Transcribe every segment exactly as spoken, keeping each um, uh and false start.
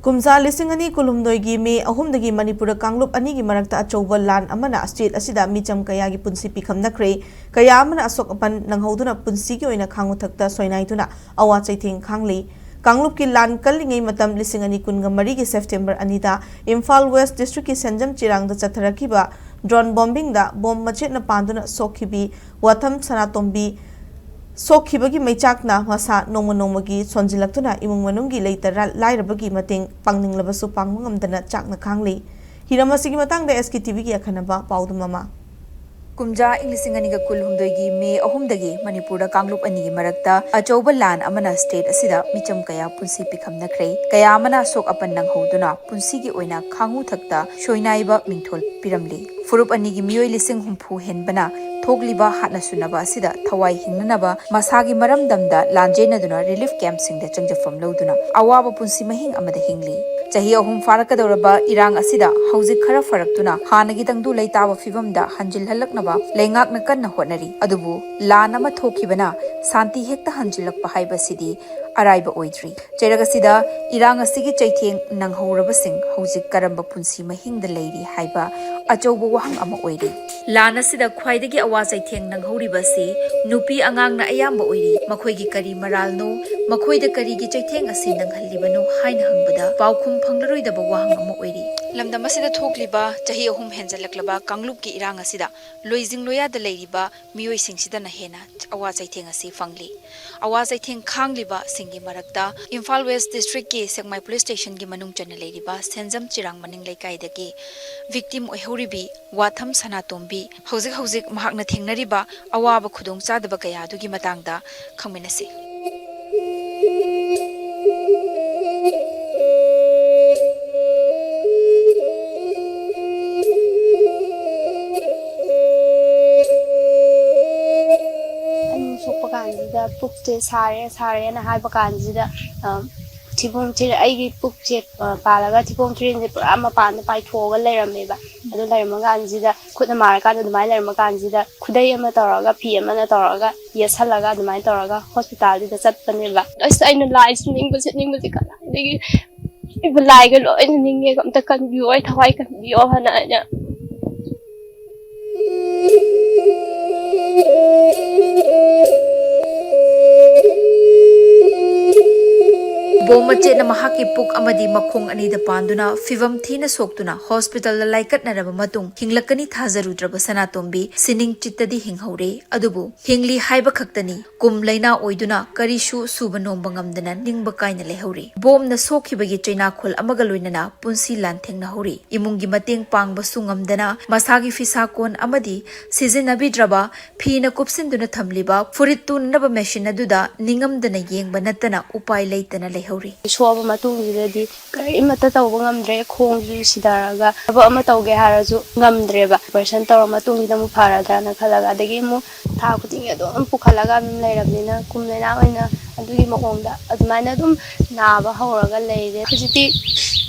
ꯀꯨꯝꯖꯥ ꯂꯤꯁꯤꯡ ꯑꯅꯤ ꯀꯨꯟꯍꯨꯝꯗꯣꯏꯒꯤ ꯃꯦ ꯑꯍꯨꯝꯗꯒꯤ ꯃꯅꯤꯄꯨꯔꯗ ꯀꯥꯡꯂꯨꯞ ꯑꯅꯤꯒꯤ ꯃꯔꯛꯇ ꯑꯆꯧꯕ ꯂꯥꯟ ꯑꯃꯅ state ꯑꯁꯤꯗ ꯃꯤꯆꯝ ꯀꯌꯥꯒꯤ ꯄꯨꯟꯁꯤ ꯄꯤꯈꯝꯅꯈ꯭ꯔꯦ꯫ ꯀꯌꯥ ꯑꯃꯅ ꯑꯁꯣꯛ ꯑꯄꯟ ꯅꯪꯍꯧꯗꯨꯅ ꯄꯨꯟꯁꯤꯒꯤ ꯑꯣꯏꯅ ꯈꯥꯡꯎꯊꯛꯇ ꯁꯣꯏꯅꯥꯏꯗꯨꯅ ꯑꯋꯥ ꯆꯩꯊꯦꯡ ꯈꯥꯡꯂꯤ꯫ ꯀꯥꯡꯂꯨꯞꯀꯤ ꯂꯥꯟ ꯀꯜꯂꯤꯉꯩ ꯃꯇꯝ ꯂꯤꯁꯤꯡ ꯑꯅꯤ ꯀꯨꯟꯒ ꯃꯔꯤꯒꯤ September ꯑꯅꯤꯗ ꯏꯝꯐꯥꯜ West Districtꯀꯤ ꯁꯦꯟꯖꯝ ꯆꯤꯔꯥꯡꯗ ꯆꯠꯊꯔꯛꯈꯤꯕ drone bombingꯗ bomb ꯃꯆꯦꯠꯅ ꯄꯥꯟꯗꯨꯅ ꯁꯣꯛꯈꯤꯕꯤ ꯋꯥꯊꯝ ꯁꯅꯥꯇꯣꯝꯕꯤ ꯁꯣꯛꯈꯤꯕꯒꯤ ꯃꯩꯆꯥꯛꯅ ꯃꯁꯥ ꯅꯣꯡꯃ ꯅꯣꯡꯃꯒꯤ ꯁꯣꯟꯖꯤꯜꯂꯛꯇꯨꯅ ꯏꯃꯨꯡ ꯃꯅꯨꯡꯒꯤ ꯂꯩꯇ ꯂꯥꯏꯔꯕꯒꯤ ꯃꯇꯦꯡ ꯄꯥꯡꯅꯤꯡꯂꯕꯁꯨ ꯄꯥꯡꯕ ꯉꯝꯗꯅ ꯆꯥꯛꯅ ꯈꯥꯡꯂꯤ꯫ ꯍꯤꯔꯝ ꯑꯁꯤꯒꯤ ꯃꯇꯥꯡꯗ SKTVꯒꯤ ꯑꯈꯟꯅꯕ ꯄꯥꯎꯗꯝ ꯑꯃ꯫ ꯀꯨꯝꯖꯥ ꯏꯪ ꯂꯤꯁꯤꯡ ꯑꯅꯤꯒ ꯀꯨꯟꯍꯨꯝꯗꯣꯏꯒꯤ ꯃꯦ ꯑꯍꯨꯝꯗꯒꯤ ꯃꯅꯤꯄꯨꯔꯗ ꯀꯥꯡꯂꯨꯞ ꯑꯅꯤꯒꯤ ꯃꯔꯛꯇ ꯑꯆꯧꯕ ꯂꯥꯟ ꯑꯃꯅ state ꯑꯁꯤꯗ ꯃꯤꯆꯝ ꯀꯌꯥ ꯄꯨꯟꯁꯤ ꯄꯤꯈꯝꯅꯈ꯭ꯔꯦ꯫ ꯀꯌꯥ ꯑꯃꯅ ꯑꯁꯣꯛ ꯑꯄꯟ ꯅꯪꯍꯧꯗꯨꯅ ꯄꯨꯟꯁꯤꯒꯤ ꯑꯣꯏꯅ ꯈꯥꯡꯉꯨ ꯊꯛꯇ ꯁꯣꯏꯅꯥꯏꯕ ꯃꯤꯡꯊꯣꯜ ꯄꯤꯔꯝꯂꯤ꯫ ꯐꯨꯔꯨꯞ ꯑꯅꯤꯒꯤ ꯃꯤꯑꯣꯏ ꯂꯤꯁꯤꯡ ꯍꯨꯝꯐꯨ ꯍꯦꯟꯕꯅ ꯊꯣꯛꯂꯤꯕ ꯍꯥꯠꯅ ꯁꯨꯅꯕ ꯑꯁꯤꯗ ꯊꯋꯥꯏ ꯍꯤꯡꯅꯅꯕ ꯃꯁꯥꯒꯤ ꯃꯔꯝꯗꯝꯗ ꯂꯥꯟꯖꯦꯟꯅꯗꯨꯅ relief campꯁꯤꯡꯗ ꯆꯪꯖꯐꯝ ꯂꯧꯗꯨꯅ ꯑꯋꯥꯕ ꯄꯨꯟꯁꯤ ꯃꯍꯤꯡ ꯑꯃꯗ ꯍꯤꯡꯂꯤ꯫ ꯆꯍꯤ ꯑꯍꯨꯝ ꯐꯥꯔꯛꯀꯗꯧꯔꯕ ꯏꯔꯥꯡ ꯑꯁꯤꯗ ꯍꯧꯖꯤꯛ ꯈꯔ ꯐꯔꯛꯇꯨꯅ ꯍꯥꯟꯅꯒꯤ ꯇꯪꯗꯨ ꯂꯩꯇꯥꯕ ꯐꯤꯕꯝꯗ ꯍꯟꯖꯤꯜꯍꯜꯂꯛꯅꯕ ꯂꯩꯉꯥꯛꯅ ꯀꯟꯅ ꯍꯣꯠꯅꯔꯤ꯫ ꯑꯗꯨꯕꯨ ꯂꯥꯟ ꯑꯃ ꯊꯣꯛꯈꯤꯕꯅ ꯁꯥꯟꯇꯤ ꯍꯦꯛꯇ ꯍꯟꯖꯤꯜꯂꯛꯄ ꯍꯥꯏꯕꯁꯤꯗꯤ ꯑꯔꯥꯏꯕ ꯑꯣꯏꯗ꯭ꯔꯤ꯫ ꯆꯩꯔꯛ ꯑꯁꯤꯗ ꯏꯔꯥꯡ ꯑꯁꯤꯒꯤ ꯆꯩꯊꯦꯡ ꯅꯪꯍꯧꯔꯕꯁꯤꯡ ꯍꯧꯖꯤꯛ ꯀꯔꯝꯕ ꯄꯨꯟꯁꯤ ꯃꯍꯤꯡꯗ ꯂꯩꯔꯤ ꯍꯥꯏꯕ ꯑꯆꯧꯕ ꯋꯥꯍꯪ ꯑꯃ ꯑꯣꯏꯔꯤ꯫ ꯂꯥꯟ ꯑꯁꯤꯗ ꯈ꯭ꯋꯥꯏꯗꯒꯤ ꯑꯋꯥ ꯆꯩꯊꯦꯡ ꯅꯪꯍꯧꯔꯤꯕꯁꯤ ꯅꯨꯄꯤ ꯑꯉꯥꯡꯅ ꯑꯌꯥꯝꯕ ꯑꯣꯏꯔꯤ꯫ ꯃꯈꯣꯏꯒꯤ ꯀꯔꯤ ꯃꯔꯥꯜꯅꯣ, ꯃꯈꯣꯏꯗ ꯀꯔꯤꯒꯤ ꯆꯩꯊꯦꯡ ꯑꯁꯤ ꯅꯪꯍꯜꯂꯤꯕꯅꯣ ꯍꯥꯏꯅ ꯍꯪꯕꯗ ꯄꯥꯎꯈꯨꯝ ꯐꯪꯂꯔꯣꯏꯗꯕ ꯋꯥꯍꯪ ꯑꯃ ꯑꯣꯏꯔꯤ꯫ ꯂꯝꯗꯝ ꯑꯁꯤꯗ ꯊꯣꯛꯂꯤꯕ ꯆꯍꯤ ꯑꯍꯨꯝ ꯍꯦꯟꯖꯜꯂꯛꯂꯕ ꯀꯥꯡꯂꯨꯞꯀꯤ ꯏꯔꯥꯡ ꯑꯁꯤꯗ ꯂꯣꯏꯖꯤꯡ ꯂꯣꯌꯥꯗ ꯂꯩꯔꯤꯕ ꯃꯤꯑꯣꯏꯁꯤꯡꯁꯤꯗꯅ ꯍꯦꯟꯅ ꯑꯋꯥ ꯆꯩꯊꯦꯡ ꯑꯁꯤ ꯐꯪꯂꯤ꯫ ꯑꯋꯥ ꯆꯩꯊꯦꯡ ꯈꯥꯡꯂꯤꯕꯁꯤꯡꯒꯤ ꯃꯔꯛꯇ ꯏꯝꯐꯥꯜ West Districtꯀꯤ ꯁꯦꯛꯃꯥꯏ Police Stationꯒꯤ ꯃꯅꯨꯡ ꯆꯟꯅ ꯂꯩꯔꯤꯕ ꯁꯦꯟꯖꯝ ꯆꯤꯔꯥꯡ ꯃꯅꯤꯡ ꯂꯩꯀꯥꯏꯗꯒꯤ victim ꯑꯣꯏꯍꯧꯔꯤꯕꯤ ꯋꯥꯊꯝ ꯁꯅꯥꯇꯣꯝꯕꯤ, ꯍꯧꯖꯤꯛ ꯍꯧꯖꯤꯛ ꯃꯍꯥꯛꯅ ꯊꯦꯡꯅꯔꯤꯕ ꯑꯋꯥꯕ ꯈꯨꯗꯣꯡꯆꯥꯗꯕ ꯀꯌꯥ ꯑꯗꯨꯒꯤ ꯃꯇꯥꯡꯗ ꯈꯪꯃꯤꯟꯅꯁꯤ꯫ ꯑꯅꯤ ꯁꯣꯛꯄ ꯀꯥꯟꯁꯤꯗ ꯄꯨꯛꯁꯦ ꯁꯥꯔꯦ, ꯁꯥꯔꯦꯅ ꯍꯥꯏꯕ ꯀꯥꯟꯁꯤꯗ, ꯑ, ꯊꯤꯕꯣꯡ ꯊꯤꯔ-, ꯑꯩꯒꯤ ꯄꯨꯛꯁꯦ, ꯑ, ꯄꯥꯜꯂꯒ ꯊꯤꯕꯣꯡ ꯊꯤꯔꯤꯟꯁꯦ ꯄꯨꯔꯥ ꯃꯄꯥꯟꯗ ꯄꯥꯏꯊꯣꯛꯑꯒ ꯂꯩꯔꯝꯃꯦꯕ꯫ ꯑꯗꯨ ꯂꯩꯔꯝꯕ ꯀꯥꯟꯁꯤꯗ, ꯈꯨꯠꯅ ꯃꯥꯔꯀꯥꯟꯗ ꯑꯗꯨꯃꯥꯏꯅ ꯂꯩꯔꯝꯕ ꯀꯥꯟꯁꯤꯗ, ꯈꯨꯗꯩ ꯑꯃ ꯇꯧꯔꯒ, ꯐꯤ ꯑꯃꯅ ꯇꯧꯔꯒ ꯌꯦꯠꯁꯜꯂꯒ ꯑꯗꯨꯃꯥꯏꯅ ꯇꯧꯔꯒ hospitalꯗꯨꯗ ꯆꯠꯄꯅꯦꯕ꯫ ꯑꯁ, ꯑꯩꯅ ꯂꯥꯏ ꯁꯤꯅꯤꯡꯕꯁꯤ, ꯁꯤꯅꯤꯡꯕꯁꯤ ꯀꯗꯥꯏꯗꯒꯤ ꯏꯕꯨ ꯂꯥꯏꯒ ꯂꯣꯏꯅ ꯅꯤꯡꯉꯦ, ꯑꯝꯇ ꯀꯟꯕꯤꯌꯣ, ꯑꯩ ꯊꯋꯥꯏ ꯀꯟꯕꯤꯌꯣ ꯍꯥꯏꯅ ꯑꯩꯅ꯫ ꯕꯣꯝ ꯃꯆꯦꯠꯅ ꯃꯍꯥꯛꯀꯤ ꯄꯨꯛ ꯑꯃꯗꯤ ꯃꯈꯣꯡ ꯑꯅꯤꯗ ꯄꯥꯟꯗꯨꯅ ꯐꯤꯚꯝ ꯊꯤꯅ ꯁꯣꯛꯇꯨꯅ ꯍꯣꯁꯄꯤꯇꯥꯜꯗ ꯂꯥꯏꯀꯠꯅꯔꯕ ꯃꯇꯨꯡ ꯍꯤꯡꯂꯛꯀꯅꯤ ꯊꯥꯖꯔꯨꯗ꯭ꯔꯕ ꯁꯅꯥꯇꯣꯝꯕꯤ ꯁꯤꯅꯤꯡ ꯆꯤꯠꯇꯗꯤ ꯍꯤꯡꯍꯧꯔꯦ꯫ ꯑꯗꯨꯕꯨ ꯍꯤꯡꯂꯤ ꯍꯥꯏꯕ ꯈꯛꯇꯅꯤ, ꯀꯨꯝ ꯂꯩꯅꯥ ꯑꯣꯏꯗꯨꯅ ꯀꯔꯤꯁꯨ ꯁꯨꯕ ꯅꯣꯝꯕ ꯉꯝꯗꯅ ꯅꯤꯡꯕ ꯀꯥꯏꯅ ꯂꯩꯍꯧꯔꯤ꯫ ꯕꯣꯝꯅ ꯁꯣꯛꯈꯤꯕꯒꯤ ꯆꯩꯅꯥꯈꯣꯜ ꯑꯃꯒ ꯂꯣꯏꯅꯅ ꯄꯨꯟꯁꯤ ꯂꯥꯟ ꯊꯦꯡꯅꯍꯧꯔꯤ꯫ ꯏꯃꯨꯡꯒꯤ ꯃꯇꯦꯡ ꯄꯥꯡꯕꯁꯨ ꯉꯝꯗꯅ ꯃꯁꯥꯒꯤ ꯐꯤꯁꯥ ꯀꯣꯟ ꯑꯃꯗꯤ ꯁꯤꯖꯤꯟꯅꯕꯤꯗ꯭ꯔꯕ ꯐꯤꯅ ꯀꯨꯞꯁꯤꯟꯗꯨꯅ ꯊꯝꯂꯤꯕ ꯐꯨꯔꯤꯠ ꯇꯨꯅꯅꯕ ꯃꯦꯁꯤꯟ ꯑꯗꯨꯗ ꯅꯤꯡꯉꯝꯗꯅ ꯌꯦꯡꯕ ꯅꯠꯇꯅ ꯎꯄꯥꯏ ꯂꯩꯇꯅ ꯂꯩꯍꯧꯔꯤ꯫ ꯁꯣꯛꯑꯕ ꯃꯇꯨꯡꯁꯤꯗꯗꯤ ꯀꯔꯤꯃꯠꯇ ꯇꯧꯕ ꯉꯝꯗ꯭ꯔꯦ꯫ ꯈꯣꯡꯁꯤꯁꯨ ꯁꯤꯊꯔꯒ ꯊꯕꯛ ꯑꯃ ꯇꯧꯒꯦ ꯍꯥꯏꯔꯁꯨ ꯉꯝꯗ꯭ꯔꯦꯕ꯫ ꯑꯣꯄꯔꯦꯁꯟ ꯇꯧꯔ ꯃꯇꯨꯡꯁꯤꯗ ꯑꯃꯨꯛ ꯐꯔꯗ꯭ꯔꯥꯅ ꯈꯜꯂꯒ, ꯑꯗꯒꯤ ꯑꯃꯨꯛ ꯊꯥ ꯈꯨꯗꯤꯡꯒꯤ ꯑꯗꯨꯝ ꯄꯨꯈꯠꯂꯒ ꯑꯗꯨꯝ ꯂꯩꯔꯕꯅꯤꯅ ꯀꯨꯝ ꯂꯩꯅꯥ ꯑꯣꯏꯅ ꯑꯗꯨꯒꯤ ꯃꯑꯣꯡꯗ ꯑꯗꯨꯃꯥꯏꯅ ꯑꯗꯨꯝ ꯅꯥꯕ ꯍꯧꯔꯒ ꯂꯩꯔꯦ꯫ ꯍꯧꯖꯤꯛꯇꯤ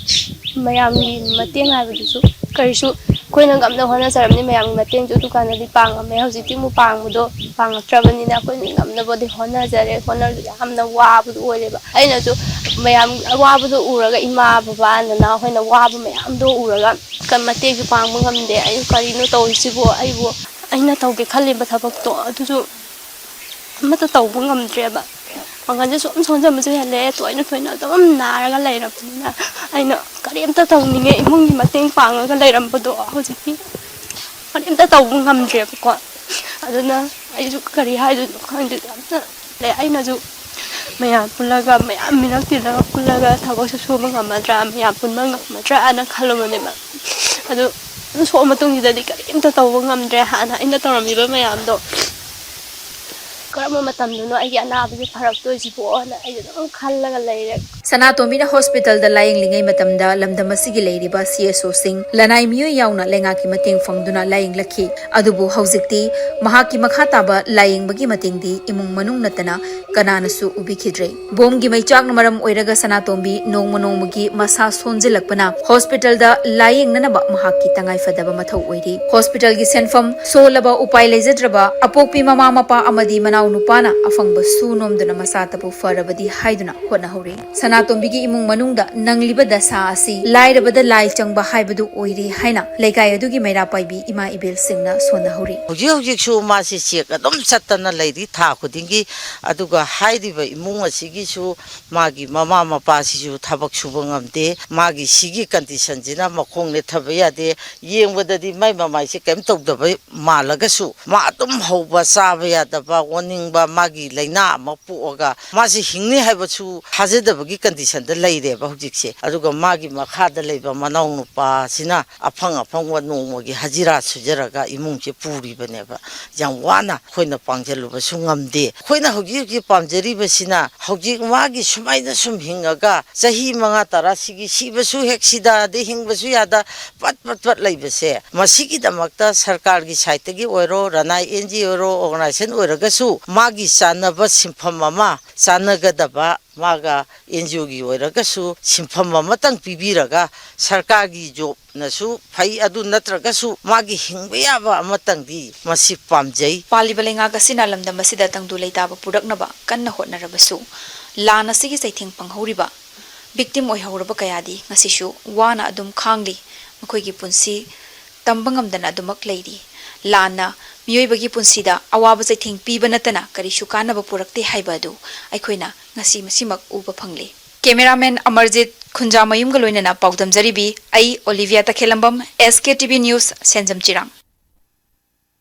ꯃꯌꯥꯝꯒꯤ ꯃꯇꯦꯡ ꯍꯥꯏꯕꯗꯨꯁꯨ ꯀꯔꯤꯁꯨ, ꯑꯩꯈꯣꯏꯅ ꯉꯝꯅ ꯍꯣꯠꯅꯖꯔꯕꯅꯤ꯫ ꯃꯌꯥꯝꯒꯤ ꯃꯇꯦꯡꯁꯨ ꯑꯗꯨꯀꯥꯟꯗꯗꯤ ꯄꯥꯡꯉꯝꯃꯦ꯫ ꯍꯧꯖꯤꯛꯇꯤ ꯑꯃꯨꯛ ꯄꯥꯡꯕꯗꯣ ꯄꯥꯡꯉꯛꯇ꯭ꯔꯕꯅꯤꯅ ꯑꯩꯈꯣꯏꯅ ꯉꯝꯅꯕꯗꯤ ꯍꯣꯠꯅꯖꯔꯦ꯫ ꯍꯣꯠꯅꯔꯁꯨ ꯌꯥꯝꯅ ꯋꯥꯕꯗꯣ ꯑꯣꯏꯔꯦꯕ꯫ ꯑꯩꯅꯁꯨ ꯃꯌꯥꯝ ꯑꯋꯥꯕꯗꯣ ꯎꯔꯒ, ꯏꯃꯥ ꯕꯕꯥ ꯅꯅꯥꯎ ꯍꯣꯏꯅ ꯋꯥꯕ ꯃꯌꯥꯝꯗꯣ ꯎꯔꯒ ꯀ-, ꯃꯇꯦꯡꯁꯨ ꯄꯥꯡꯕ ꯉꯝꯗꯦ꯫ ꯑꯩ ꯀꯔꯤꯅꯣ ꯇꯧꯔꯤꯁꯤꯕꯣ? ꯑꯩꯕꯨ, ꯑꯩꯅ ꯇꯧꯒꯦ ꯈꯜꯂꯤꯕ ꯊꯕꯛꯇꯣ ꯑꯗꯨꯁꯨ ꯑꯃꯠꯇ ꯇꯧꯕ ꯉꯝꯗ꯭ꯔꯦꯕ꯫ ꯄꯥꯡꯒꯜꯁꯦ ꯁꯨꯝ ꯁꯣꯟꯖꯟꯕꯁꯨ ꯍꯦꯜꯂꯛꯑꯦ꯫ ꯇꯣꯏꯅ ꯇꯣꯏꯅ ꯑꯗꯨꯝ ꯅꯥꯔꯒ ꯂꯩꯔꯕꯅꯤꯅ ꯑꯩꯅ ꯀꯔꯤꯝꯇ ꯇꯧꯅꯤꯡꯉꯦ꯫ ꯏꯃꯨꯡꯒꯤ ꯃꯇꯦꯡ ꯄꯥꯡꯉꯒ ꯂꯩꯔꯝꯕꯗꯣ ꯍꯧꯖꯤꯛꯇꯤ ꯀꯔꯤꯝꯇ ꯇꯧꯕ ꯉꯝꯗ꯭ꯔꯦꯕꯀꯣ꯫ ꯑꯗꯨꯅ ꯑꯩꯁꯨ ꯀꯔꯤ ꯍꯥꯏꯗꯣꯏꯅꯣ ꯈꯪꯗꯦ꯫ ꯌꯥꯝꯅ ꯂꯩ꯫ ꯑꯩꯅꯁꯨ ꯃꯌꯥꯝ ꯄꯨꯜꯂꯒ, ꯃꯌꯥꯝ ꯃꯤꯔꯛ ꯇꯤꯜꯂꯒ ꯄꯨꯜꯂꯒ ꯊꯕꯛꯁꯨ ꯁꯨꯕ ꯉꯝꯃꯗ꯭ꯔꯥ, ꯃꯌꯥꯝ ꯄꯨꯟꯕ ꯉꯝꯃꯗ꯭ꯔꯥꯅ ꯈꯜꯂꯨꯕꯅꯦꯕ꯫ ꯑꯗꯨ ꯁꯣꯛꯑ ꯃꯇꯨꯡꯁꯤꯗꯗꯤ ꯀꯔꯤꯝꯇ ꯇꯧꯕ ꯉꯝꯗ꯭ꯔꯦ꯫ ꯍꯥꯟꯅ ꯑꯩꯅ ꯇꯧꯔꯝꯃꯤꯕ ꯃꯌꯥꯝꯗꯣ ꯀꯔꯝꯕ ꯃꯇꯝꯗꯅꯣ ꯑꯩꯒꯤ ꯑꯅꯥꯕꯁꯦ ꯐꯔꯛꯇꯣꯏꯁꯤꯕꯣꯅ ꯑꯩꯁꯦ ꯑꯗꯨꯝ ꯈꯜꯂꯒ ꯂꯩꯔꯦ꯫ ꯁꯅꯥꯇꯣꯝꯕꯤꯅ ꯍꯣꯁꯄꯤꯇꯥꯜꯗ ꯂꯥꯌꯦꯡꯂꯤꯉꯩ ꯃꯇꯝꯗ ꯂꯝꯗꯝ ꯑꯁꯤꯒꯤ ꯂꯩꯔꯤꯕ ꯁꯤ ꯑꯦꯁ ꯑꯣꯁꯤꯡ, ꯂꯅꯥꯏ ꯃꯤꯑꯣꯏ ꯌꯥꯎꯅ ꯂꯩꯉꯥꯛꯀꯤ ꯃꯇꯦꯡ ꯐꯪꯗꯨꯅ ꯂꯥꯌꯦꯡꯂꯛꯈꯤ꯫ ꯑꯗꯨꯕꯨ ꯍꯧꯖꯤꯛꯇꯤ ꯃꯍꯥꯛꯀꯤ ꯃꯈꯥ ꯇꯥꯕ ꯂꯥꯌꯦꯡꯕꯒꯤ ꯃꯇꯦꯡꯗꯤ ꯏꯃꯨꯡ ꯃꯅꯨꯡ ꯅꯠꯇꯅ ꯀꯅꯥꯅꯁꯨ ꯎꯕꯤꯈꯤꯗ꯭ꯔꯦ꯫ ꯕꯣꯝꯒꯤ ꯃꯩꯆꯥꯛꯅ ꯃꯔꯝ ꯑꯣꯏꯔꯒ ꯁꯅꯥꯇꯣꯝꯕꯤ ꯅꯣꯡꯃ ꯅꯣꯡꯃꯒꯤ ꯃꯁꯥ ꯁꯣꯟꯖꯤꯜꯂꯛꯄꯅ ꯍꯣꯁꯄꯤꯇꯥꯜꯗ ꯂꯥꯌꯦꯡꯅꯅꯕ ꯃꯍꯥꯛꯀꯤ ꯇꯉꯥꯏꯐꯗꯕ ꯃꯊꯧ ꯑꯣꯏꯔꯤ꯫ ꯍꯣꯁꯄꯤꯇꯥꯜꯒꯤ ꯁꯦꯟꯐꯝ ꯁꯣꯜꯂꯕ, ꯎꯄꯥꯏ ꯂꯩꯖꯗ꯭ꯔꯕ ꯑꯄꯣꯛꯄꯤ ꯃꯃꯥ ꯃꯄꯥ ꯑꯃꯗꯤ ꯃꯅꯥꯎ ꯅꯨꯄꯥꯅ ꯑꯐꯪꯕ ꯁꯨ ꯅꯣꯝꯗꯨꯅ ꯃꯆꯥꯇꯕꯨ ꯐꯔꯕꯗꯤ ꯍꯥꯏꯗꯨꯅ ꯍꯣꯠꯅꯍꯧꯔꯤ꯫ ꯁꯅꯥꯇꯣꯝꯕꯤꯒꯤ ꯏꯃꯨꯡ ꯃꯅꯨꯡꯗ ꯅꯪꯂꯤꯕ ꯗꯁꯥ ꯑꯁꯤ ꯂꯥꯏꯔꯕꯗ ꯂꯥꯏ ꯆꯪꯕ ꯍꯥꯏꯕꯗꯨ ꯑꯣꯏꯔꯦ ꯍꯥꯏꯅ ꯂꯩꯀꯥꯏ ꯑꯗꯨꯒꯤ ꯃꯩꯔꯥ ꯄꯥꯏꯕꯤ ꯏꯃꯥ ꯏꯕꯦꯜꯁꯤꯡꯅ ꯁꯣꯟꯅꯍꯧꯔꯤ꯫ ꯍꯧꯖꯤꯛ ꯍꯧꯖꯤꯛꯁꯨ ꯃꯥꯁꯤ ꯆꯦꯛ ꯑꯗꯨꯝ ꯆꯠꯇꯅ ꯂꯩꯔꯤ ꯊꯥ ꯈꯨꯗꯤꯡꯒꯤ꯫ ꯑꯗꯨꯒ ꯍꯥꯏꯔꯤꯕ ꯏꯃꯨꯡ ꯑꯁꯤꯒꯤꯁꯨ ꯃꯥꯒꯤ ꯃꯃꯥ ꯃꯄꯥꯁꯤꯁꯨ ꯊꯕꯛ ꯁꯨꯕ ꯉꯝꯗꯦ꯫ ꯃꯥꯒꯤ ꯁꯤꯒꯤ ꯀꯟꯗꯤꯁꯟꯁꯤꯅ ꯃꯈꯣꯡ ꯅꯦꯠꯊꯕ ꯌꯥꯗꯦ꯫ ꯌꯦꯡꯕꯗꯗꯤ ꯃꯥꯏ ꯃꯃꯥꯏꯁꯦ ꯀꯔꯤꯝ ꯇꯧꯗꯕ ꯃꯥꯜꯂꯒꯁꯨ, ꯃꯥ ꯑꯗꯨꯝ ꯍꯧꯕ, ꯆꯥꯕ ꯌꯥꯗꯕ, ꯑꯣꯅꯤꯡꯕ, ꯃꯥꯒꯤ ꯂꯥꯏꯅꯥ ꯑꯃ ꯄꯣꯛꯑꯒ ꯃꯥꯁꯤ ꯍꯤꯡꯅꯤ ꯍꯥꯏꯕꯁꯨ ꯊꯥꯖꯗꯕꯒꯤ ꯀꯟꯗꯤꯁꯟꯗ ꯂꯩꯔꯦꯕ ꯍꯧꯖꯤꯛꯁꯦ꯫ ꯑꯗꯨꯒ ꯃꯥꯒꯤ ꯃꯈꯥꯗ ꯂꯩꯕ ꯃꯅꯥꯎ ꯅꯨꯄꯥꯁꯤꯅ ꯑꯐꯪ ꯑꯐꯪꯕ ꯅꯣꯡꯃꯒꯤ ꯍꯖꯤꯔꯥ ꯁꯨꯖꯔꯒ ꯏꯃꯨꯡꯁꯦ ꯄꯨꯔꯤꯕꯅꯦꯕ꯫ ꯌꯥꯝ ꯋꯥꯅ ꯑꯩꯈꯣꯏꯅ ꯄꯥꯡꯁꯤꯜꯂꯨꯕꯁꯨ ꯉꯝꯗꯦ꯫ ꯑꯩꯈꯣꯏꯅ ꯍꯧꯖꯤꯛ ꯍꯧꯖꯤꯛ ꯄꯥꯝꯖꯔꯤꯕꯁꯤꯅ, ꯍꯧꯖꯤꯛ ꯃꯥꯒꯤ ꯁꯨꯃꯥꯏꯅ ꯁꯨꯝ ꯍꯤꯡꯉꯒ ꯆꯍꯤ ꯃꯉꯥ ꯇꯔꯥ ꯁꯤꯒꯤ ꯁꯤꯕꯁꯨ ꯍꯦꯛ ꯁꯤꯗ, ꯑꯗꯩ ꯍꯤꯡꯕꯁꯨ ꯌꯥꯗ, ꯄꯠ ꯄꯠ ꯄꯠ ꯂꯩꯕꯁꯦ, ꯃꯁꯤꯒꯤꯗꯃꯛꯇ ꯁꯔꯀꯥꯔꯒꯤ ꯁꯥꯏꯠꯇꯒꯤ ꯑꯣꯏꯔꯣ, ꯔꯅꯥꯏ ꯑꯦꯟ ꯖꯤ ꯑꯣ ꯑꯣꯏꯔꯣ, ꯑꯣꯔꯒꯅꯥꯏꯖꯦꯁꯟ ꯑꯣꯏꯔꯒꯁꯨ, ꯃꯥꯒꯤ ꯆꯥꯟꯅꯕ ꯁꯤꯟꯐꯝ ꯑꯃ, ꯆꯥꯟꯅꯒꯗꯕ, ꯃꯥꯒ ꯑꯦꯟ ꯖꯤ ꯑꯣꯒꯤ ꯑꯣꯏꯔꯒꯁꯨ ꯁꯤꯟꯐꯝ ꯑꯃꯇꯪ ꯄꯤꯕꯤꯔꯒ, ꯁꯔꯀꯥꯔꯒꯤ ꯖꯣꯕꯅꯁꯨ ꯐꯩ, ꯑꯗꯨ ꯅꯠꯇ꯭ꯔꯒꯁꯨ ꯃꯥꯒꯤ ꯍꯤꯡꯕ ꯌꯥꯕ ꯑꯃꯇꯪꯗꯤ ꯃꯁꯤ ꯄꯥꯝꯖꯩ꯫ ꯄꯥꯜꯂꯤꯕ ꯂꯩꯉꯥꯛ ꯑꯁꯤꯅ ꯂꯝꯗꯝ ꯑꯁꯤꯗ ꯇꯪꯗꯨ ꯂꯩꯇꯥꯕ ꯄꯨꯔꯛꯅꯕ ꯀꯟꯅ ꯍꯣꯠꯅꯔꯕꯁꯨ, ꯂꯥꯟ ꯑꯁꯤꯒꯤ ꯆꯩꯊꯦꯡ ꯐꯪꯍꯧꯔꯤꯕ ꯚꯤꯛꯇꯤꯝ ꯑꯣꯏꯍꯧꯔꯕ ꯀꯌꯥꯗꯤ ꯉꯁꯤꯁꯨ ꯋꯥꯅ ꯑꯗꯨꯝ ꯈꯥꯡꯂꯤ꯫ ꯃꯈꯣꯏꯒꯤ ꯄꯨꯟꯁꯤ ꯇꯝꯕ ꯉꯝꯗꯅ ꯑꯗꯨꯃꯛ ꯂꯩꯔꯤ꯫ ꯂꯥꯟꯅ ꯃꯤꯑꯣꯏꯕꯒꯤ ꯄꯨꯟꯁꯤꯗ ꯑꯋꯥꯕ ꯆꯩꯊꯦꯡ ꯄꯤꯕ ꯅꯠꯇꯅ ꯀꯔꯤꯁꯨ ꯀꯥꯟꯅꯕ ꯄꯨꯔꯛꯇꯦ ꯍꯥꯏꯕ ꯑꯗꯨ ꯑꯩꯈꯣꯏꯅ ꯉꯁꯤ ꯃꯁꯤꯃꯛ ꯎꯕ ꯐꯪꯂꯤ꯫ ꯀꯦꯃꯦꯔꯥꯃꯦꯟ ꯑꯃꯔꯖꯤꯠ ꯈꯨꯟꯖꯥꯃꯌꯨꯝꯒ ꯂꯣꯏꯅꯅ ꯄꯥꯎꯗꯝꯖꯔꯤꯕꯤ ꯑꯩ ꯑꯣꯂꯤꯚꯤꯌꯥ ꯇꯈꯦꯂꯝꯕꯝ, ꯑꯦꯁ ꯀꯦ ꯇꯤ ꯚꯤ ꯅ꯭ꯌꯨꯁ, ꯁꯦꯟꯖꯝ ꯆꯤꯔꯥꯡ꯫